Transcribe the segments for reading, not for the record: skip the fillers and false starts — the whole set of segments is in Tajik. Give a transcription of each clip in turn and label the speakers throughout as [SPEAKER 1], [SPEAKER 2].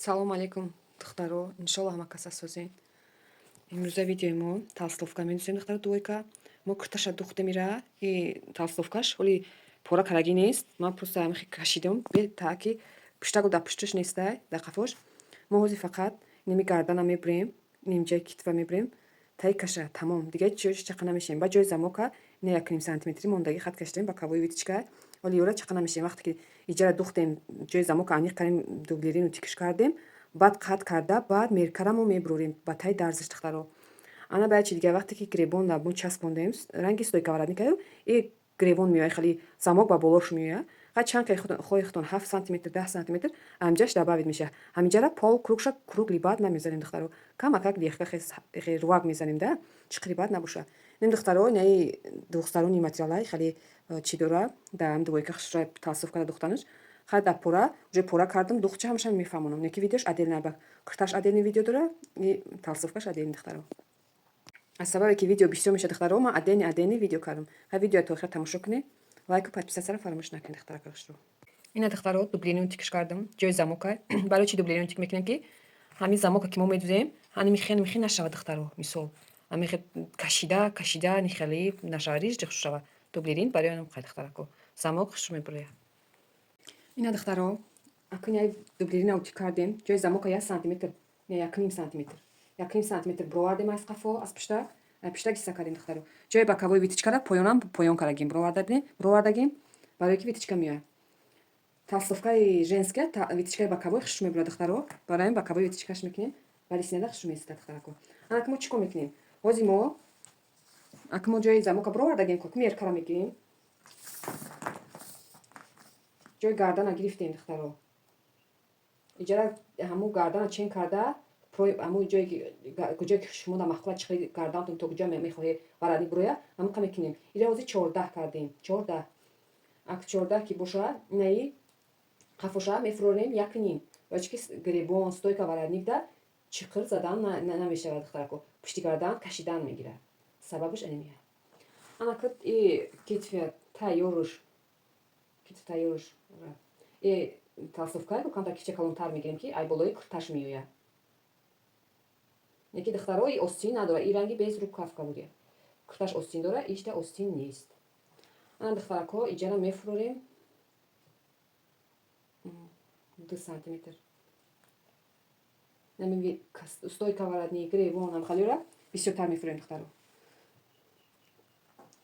[SPEAKER 1] Салом алейкум, духтаро. Иншолло, ҳама каса созен. Имрӯза видеои мо толстовка медӯзем, духтаро, двойка. Мо курташа духтем, ира и толстовкаш ҳоли пора карагӣ нест. Ман просто ҳамихи кашидам, та ки пуштаку дар пушташ нестай, дар қафош. Мо ҳозир фақат ними гардана мебурем, нимҷаи китфа мебурем, таи каша, тамом. Дига ҷош чақа намешем. Ба ҷои замока ина 1,5 сантиметри мондагӣ хат кашидем, боковой вытачка. Ҳоли ёра чақа намешем. Вақте ки иҷара духтем, ҷои замока аниқ кардем, дублерину тикш кардем, баъд қат карда, баъд меркара мо мебурорем ба таи дарзиш, духтаро. Ана баъд чи дига, вақте ки гребон мо часпондем, ранги стойка воротникаю и гребон меояд, хеле замок ба болош меояд. Ха, чанд хоҳи худтон, 7 сантиметр, 10 сантиметр ҳамҷаш добавить мешавад. Ҳаминҷара пол кругша круглый бад намезанем, духтаро. Камакак легко рувак мезанем, да чиқри бад набошад. Ним, духтаро, инаи двухсторонний материалай хеле чӣ дора, дар двойка хушра толстовкада духтанаш. Ха, дар пора уже пора кардам, духча ҳамаша мефаҳмонам. Неки видеош отдельно, ба курташ отдельный видео дора и толстовкаш отдельный, духтаро. Аз сабабе ки видео бисёр мешавад, духтаро, ман отдельный отдельный видео кардам. Ха, видео то охир тамошо кунед, лайку подписатьсяро фаромӯш накунед, духтаракашро. Ина, духтаро, дублерину тикш кардам, ҷои замока. Барои чи дублерину тик мекунем? Ки ҳамин замока ки мо медузем, ҳани михе михе нашавад, духтаро. Мисол, ҳамихе кашида кашида нихелӣ нашавад, риж хуш шавад. Дублерин барои анам қай, духтарако, замок хуш мебурояд. Ина, духтаро, акун яй дублерина утик кардем, ҷои замока 1 сантиметр, не, 1,5 сантиметр, 1,5 сантиметр бировардем аз қафо, аз пушта, пушта гиса кардем, духтаро. Ҷои боковой вытачкара поёнам поён кардагим, бировардагим, барое ки вытачка меояд. Толстовкаи женская вытачкаи боковой хуш мебурад, духтаро. Барои боковой вытачкаш мекунем, вале синада хуш меистад, духтарако. Анаки мо чӣ кор мекунем ҳозир? Мо аки мо ҷои замока бировардагим, ку меркара мегирем, ҷои гардана гирифтем, духтаро. Иҷара ҳамун гардана чен карда, ҳамун ҷое ки шумо дар маъқула, чихели гардантон то куҷо мехоҳед воротник буроя, ҳамон мекунем. Ира ҳозир 14 кардем, 14. Ак 14 ки бошад, инаи қафоша мефурорем 1,5, ва чи ки гребон, стойка воротникда чиқир задан намешавад, духтарако, пушти гардан кашидан мегирад. Сабабаш анемия. Анака и китфи тайёруш, китф тайёруш, и толстовка камтар кича калонтар мегирем, ки ай болои курташ меояд. Яки, духтаро, и остин надора, и ранги безрукавка буде. Курташ остин дора, ишта остин нест. Ана, духтарако, иҷара мефурорем 2 сантиметр. Намиги стойка воротник, гребон ҳам бисёртар мефурем, духтаро.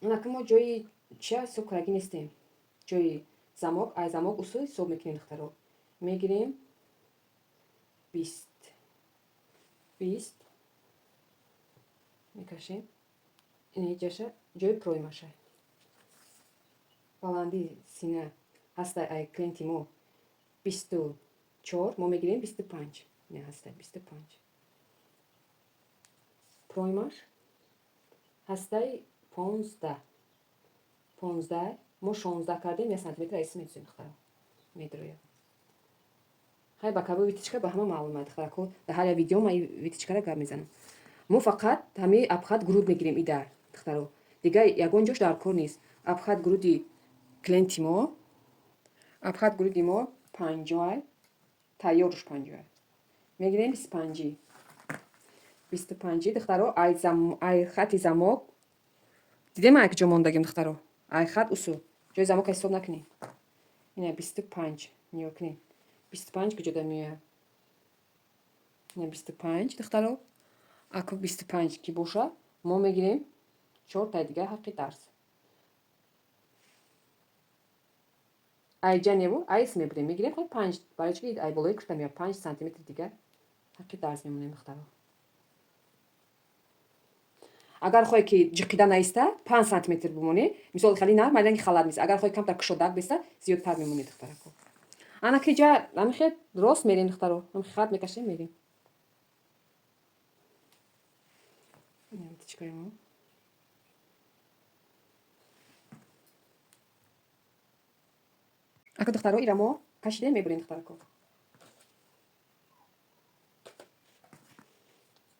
[SPEAKER 1] Анаки мо ҷои чия ҳисоб карагӣ нестем. Ҷои замок, ай замок усул ҳисоб мекунем, духтаро. Мегирем 20, 20 мекашем, иниҷаша ҷои проймаша. Баландии сина ҳастай ай клиенти мо 24, мо мегирем 25, не, ҳастай 25. Проймаш ҳастай 15, 15, мо 16 кардем, 1 сантиметр айси медузем, духтаро, медроя. Хай, боковой вытачка ба ҳама маълум ад, духтарако. Дар ҳар як видео ман вытачкара гап мезанам. Мо фақат ҳамаи обхват грудь мегирем идар, духтаро, дига ягон ҷош дар кор нест. Обхват груди клиенти мо, обхват груди мо 50-ай, тайёруш 50-ай, мегирем 25-и, 25-и, духтаро. Ай хати замок дидем, ай ҷо мондагим, духтаро, ай хат усул ҷои замока ҳисоб накунем. Ина 25, нигоҳ кунед, 25 куҷода меояд? Ина 25, духтаро. Аку 25 ки боша, мо мегирем чортай дига ҳаққи дарс. Айҷа неву айс мебурем, мегирем хо панҷ, барои чи ай болои курта меояд, 5 сантиметри дига ҳаққи дарс мемонем, духтаро. Агар хоҳе ки ҷиқида наиста, 5 сантиметр бимонӣ, мисол, хеле нарм, ранги халат нест. Агар хоҳе камтар кушодак беста, зиёдтар мемонӣ, духтарако. Анаки ҷа ҳамихе рост мерем, духтаро, ҳамихе хат мекашем, мерем. Тичкаемо. Ака, духтаро, ира мо кашидем, мебурем, духтарако.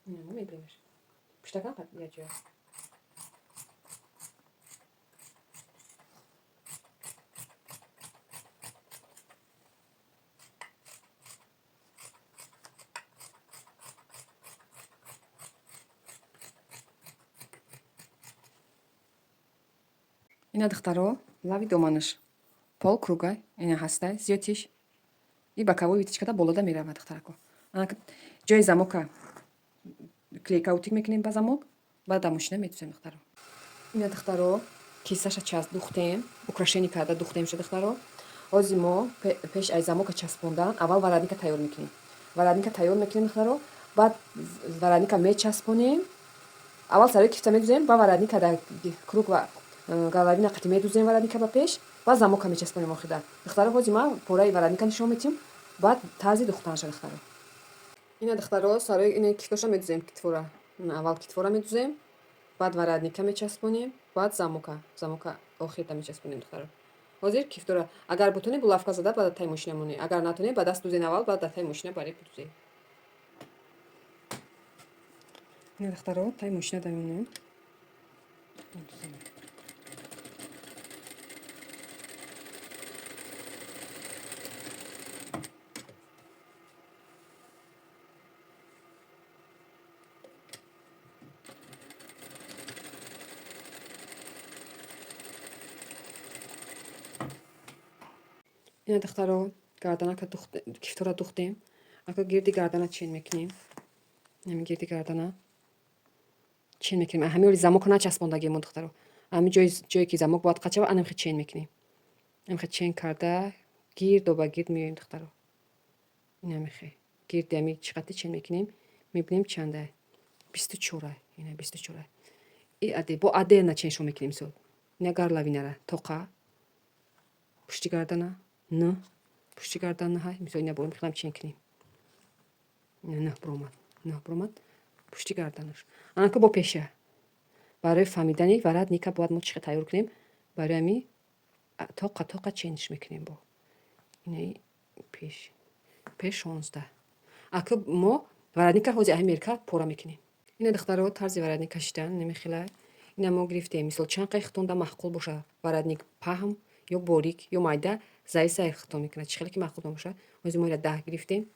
[SPEAKER 1] Мо мебуремаш. Пуштакам як ҷоя. Ина, духтаро, лави доманаш полукруг а, ина ҳастай зиёдтиш и боковой вытачка да болода меравад, духтарако. Ҷои замока клейка утюг мекунем ба замок, баъд дар мошина медузем, духтаро. Ина, духтаро, кисаша час духтем, украшение карда духтемша, духтаро. Ҳозир мо пеш аз замока часпондан аввал воротника тайёр мекунем. Воротника тайёр мекунем, духтаро, баъд воротника мечаспонем. Аввал сарои кифта медузем, баъд воротника дар круг ва горловина қати медузем воротника ба пеш, баъд замока мечаспонем охида. Духтаро, ҳозир ман пораи воротника нишон метиҳам, баъд тарзи духтанша, духтаро. Ина, духтаро, сарои ина кифтоша медузем, китфора. Аввал китфора медузем, баъд воротника мечаспонем, баъд замока охирта мечаспонем, духтаро. Ҳозир кифтора агар бутонед, булавка зада баъд тай мошина монед, агар натонед, ба даст дузен аввал, баъд дар таи мошина баред бидузед. Ина, духтаро, таи мошина дамонем. Медузем. Ина, духтаро, гарданака кифтора духтем. Ака гирди гардана чен мекунем. Ҳамин гирди гардана чен мекунем. Ҳамин оли замока начаспондагем мо, духтаро. Ҳамин ҷое ки замок бояд қат шавад, анамхе чен мекунем. Ҳамихе чен карда гирдо ба гирд меоем, духтаро. Инамихе гирди ҳами чӣ қадри чен мекунем, мебинем чанда. 24-а. Ина 24-а. И аде бо отдельно ченшо мекунем мисол. Ина горловинара тоқа пушти гардана н пушти гардан ҳай, мисол, ина бо мехоҳам чен кунем. Ина нӯҳ биромад, 9 биромад пушти гарданаш. Анака бо пеша. Барои фаҳмидани воротника бояд мо чӣ хел тайёр кунем, барои ҳами тоқа тоқа ченш мекунем бо. Инаи пеш. Пеш 16. Ака мо воротника ҳозир ҳами мерка пора мекунем. Ина, духтаро, тарзи воротник кашидан намехелай. Ина мо гирифтем, мисол, чанд қай хитонда маъқул боша, воротник паҳм ё борик ё майда, заи хитон мекунад, чӣ хеле ки маъқул бошад. Ҳозир мо ира 10 гирифтем.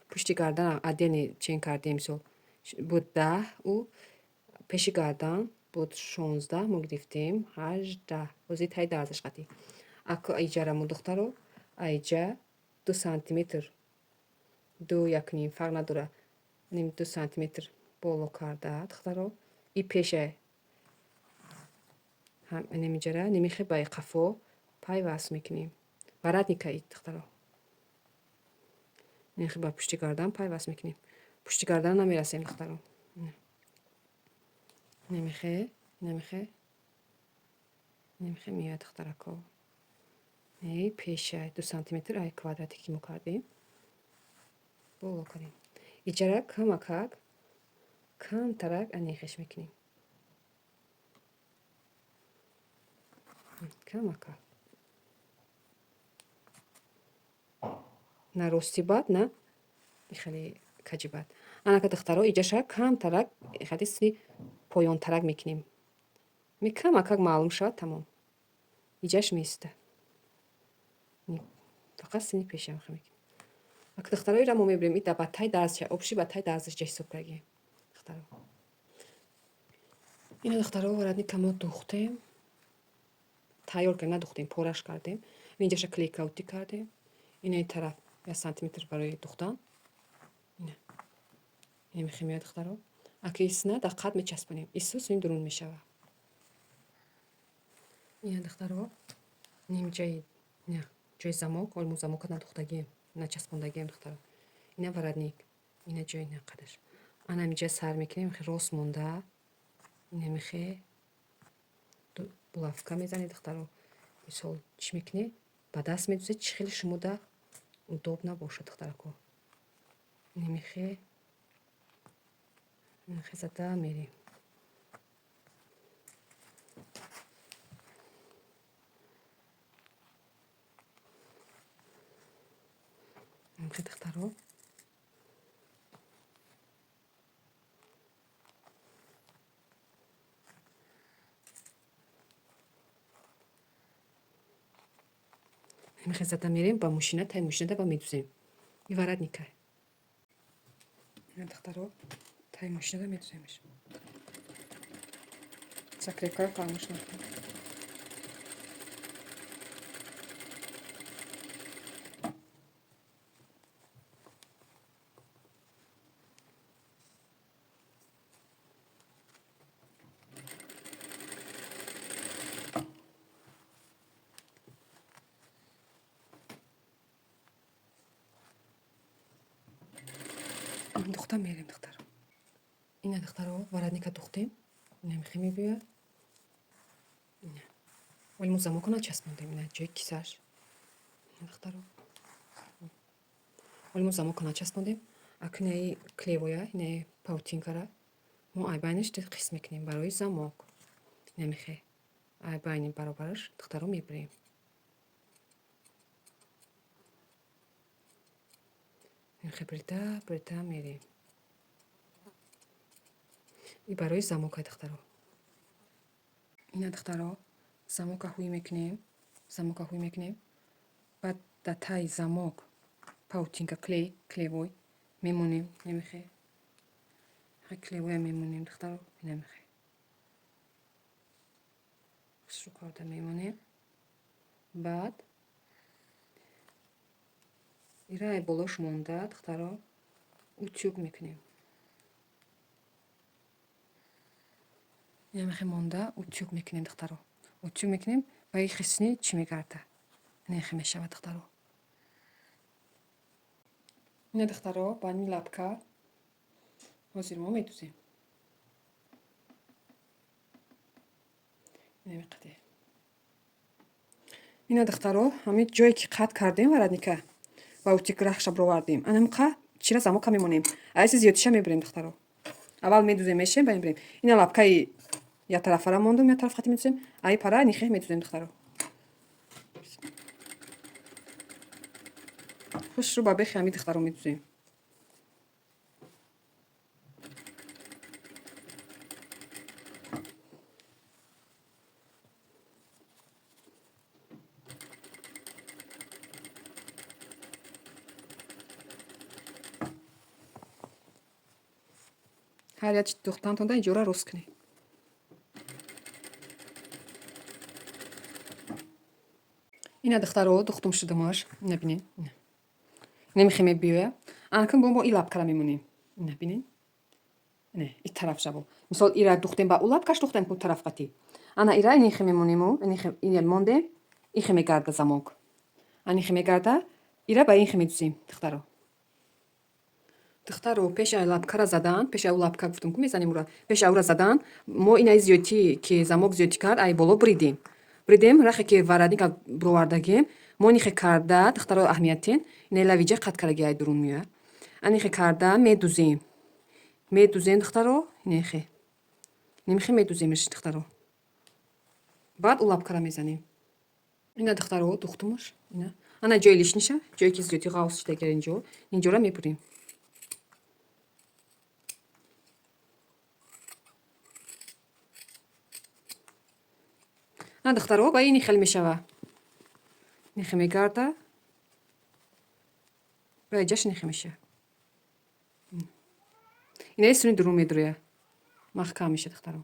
[SPEAKER 1] Пушти гардан отдельный чен кардем, мисол, буд 10, ӯ пеши гардан буд 16, мо гирифтем 18. Ҳозир таи дарзаш қатӣ. Ака иҷара мо, духтаро, аиҷа 2 сантиметр, ду якним фарқ надора, ним 2 сантиметр боло карда, духтаро, и пеша немиҷара немихе ба қафо пайваст мекунем. Воротника и, духтаро. Нехи ба пушти гардан пайваст мекунем. Пушти гардан намерасем, духтаро. Немихе, немихе, немихе меояд, духтарако. Не пеша 2 сантиметр ай квадрате ки мо кардем. Боло кардем. Иҷара камакак камтарак анехеш мекунем. Камакак. На рости бад, на хеле каҷи бад. Анака, духтаро, иҷаша камтарак хеле сини поёнтарак мекунем. Ми камакак маълум шавад, тамом. Иҷаш меиста. Фақат сини пешам мекунем. Ака, духтаро, ира мо мебирем, и ба тай дарзша, общий ба тай дарзаш ҳисоб кардем. Духтаро. Ина, духтаро, воротника мо духтем. Тайёр кардем, надухтем, пораш кардем. Инҷаша клейка утюг кардем. Ина ин тараф 1 сантиметр барои духтан. Ина. Ина мехе меояд, духтаро. Ака исна дар қад мечаспонем. Ису сини дурун мешавад. Ина, духтаро, нимҷаи ина ҷои замок, ҳол мо замока надухтагием, начаспондагием, духтаро. Ина воротник, ина ҷои ина қадаш. Ана инҷа сар мекунем, рост монда. Ина мехе булавка мезанед, духтаро. Мисол, чӣ мекунед? Ба даст медузед, чӣ хеле шумода удобно бошад, духтарако. Ина мехе зада мерем. Мехе, духтаро. Мехе зада мерем ба мошина, таи мошинада ба медузем. И воротника. Ина, духтаро, таи мошинада медуземш. Закрепкаро фаромӯш накунед. Духта мерем, духтаро. Ина, духтаро, воротника духтем. Ина мехе мебиёяд. Ина. Вале мо замока начаспондем. Ина ҷои кисаш. Ина, духтаро. Вале мо замока начаспондем. Акинаи клеевоя, инаи паутинкара мо айбайнаш қисм мекунем барои замок. Ина мехе айбайни баробараш, духтаро, мебирем. Мехе брида брида мерем. И барои замока, духтаро. Ина, духтаро, замока ҳуй мекунем, замока ҳуй мекунем. Баъд дар таи замок паутинка, клей, клеевой мемонем. Намехе клеевоя мемонем, духтаро, намехе хушрӯ карда мемонем. Баъд ира болош монда, духтаро, утюг мекунем. Инамехе монда утюг мекунем, духтаро, утюг мекунем. Ва и хисни чӣ мегарда, инахе мешавад, духтаро. Ина, духтаро, ба ҳамин лапка ҳозир мо медузем. Инамиқаде. Ина, духтаро, ҳамин ҷое ки қатъ кардем воротника ва утюг рахша бировардем, анамқа чира замока мемонем. Айси зиёдиша мебирем, духтаро. Аввал медузем, мешем, ба мебирем. Ина лапкаи як тарафара мондум, як тараф хати медузем, аи пара нихе медузем, духтаро. Хушрӯ ба бехи ҳами, духтаро, медузем. Ҳар як духтантонда иҷора рост кунед. Ина, духтаро, духтум шудамаш. Ина бинед. Намехе мебиёя. Анакун бо мо и лапкара мемонем. Ина бинед. Ина и тараф шаво. Мисол, ира духтем, ба ӯ лапкаш духтем ку тараф қатӣ. Ана ира инихе мемонему, инихе ина мондем, ихе мегарда замок. Анихе мегарда, ира ба инхе медузем, духтаро. Духтаро, пеши лапкара задан, пеши ав лапка гуфтум ку мезанем ура. Пеши авра задан, мо инаи зиёдтӣ ки замок зиёдтӣ кард, ай боло бридем. Бридем, рахе ки воротника бировардагем, мо нихе карда, духтаро, аҳамиятен, инаи лавиҷа қатъ кардаги ай дурун меояд. Анихе карда медузем. Медузем, духтаро, инехе. Немихе медуземш, духтаро. Баъд ӯ лапкара мезанем. Ина, духтаро, духтумаш. Ина. Ана ҷои лишниша, ҷое ки зиёдтӣ ғавс шудагар инҷо, инҷора мебурем. На, духтаро, ба ини хел мешава. Нихе мегарда. Ба иҷаш нихе меша. Инаи суни дурун медуроя. Маҳкам меша, духтаро.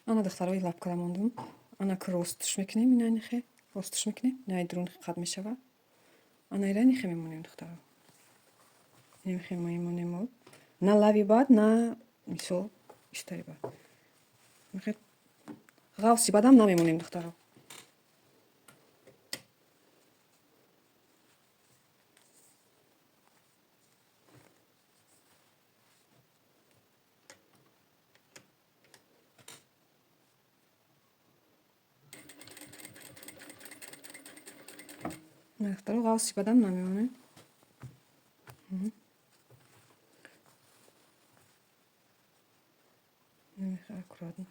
[SPEAKER 1] Ана, духтаро, и лапкара мондум. Ана ки ростш мекунем, ина нихе ростш мекунем, инаи дурун қат мешава. Ана ира нихе мемонем, духтаро. Нихе мемонем. На лави бад, на мисол иштари бад. Нихе ғавси бадам намемонем, духтаро. Духтаро, ғавси бадам намемонем. Аккуратно.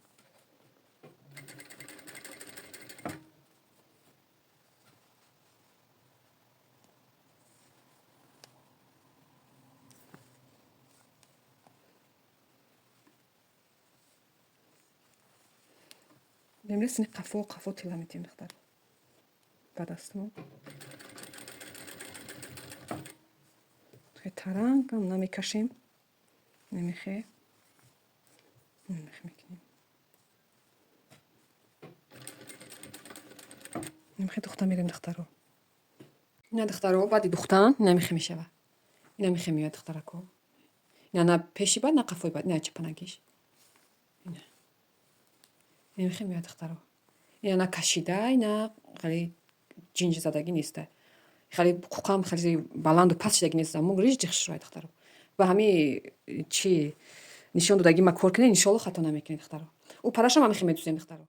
[SPEAKER 1] Бемресини қафо қафо тила метиҳем, духтаро. Ба дастмо. Тарангам намекашем. Намехе. Намехе мекунем. Намехе духта мерем, духтаро. Ина, духтаро, баъди духтан намехе мешава. Ина мехе меояд, духтарако. Ина на пеши бад, на қафои бад, ина чапанагиш. Ина. Намехе меояд, духтаро. Ина на кашида, ина хеле ҷинҷ задагӣ неста. Хеле қуқам хеле баланду паст шудагӣ нест. Замок риж ҷих шуд, духтаро. Ба ҳами чи нишон додагӣ ма кор кунед, иншоалло, хато намекунед, духтаро. Ӯ парашам ҳамихе медӯзем, духтаро.